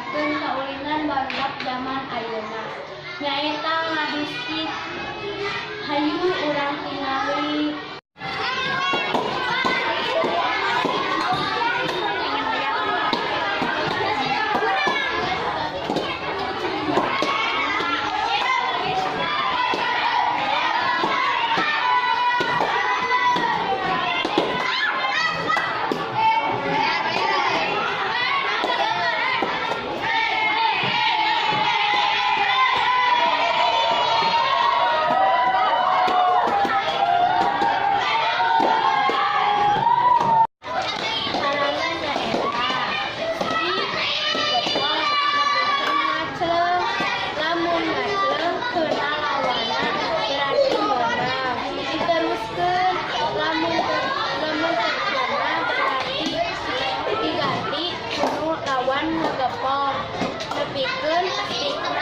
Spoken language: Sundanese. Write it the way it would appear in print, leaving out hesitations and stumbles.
ngajarkeun kaulinan barudak zaman ayeuna, nyaeta ngadu stick. Hayu urang tingali. Carana nyaeta stick digepok nepikeun ngacleng. Lamun ngacleng keuna lawanna, berarti meunang. Diteruskeun, lamun teu keuna, berarti diganti ku lawan ngegepok nepikeun stickna.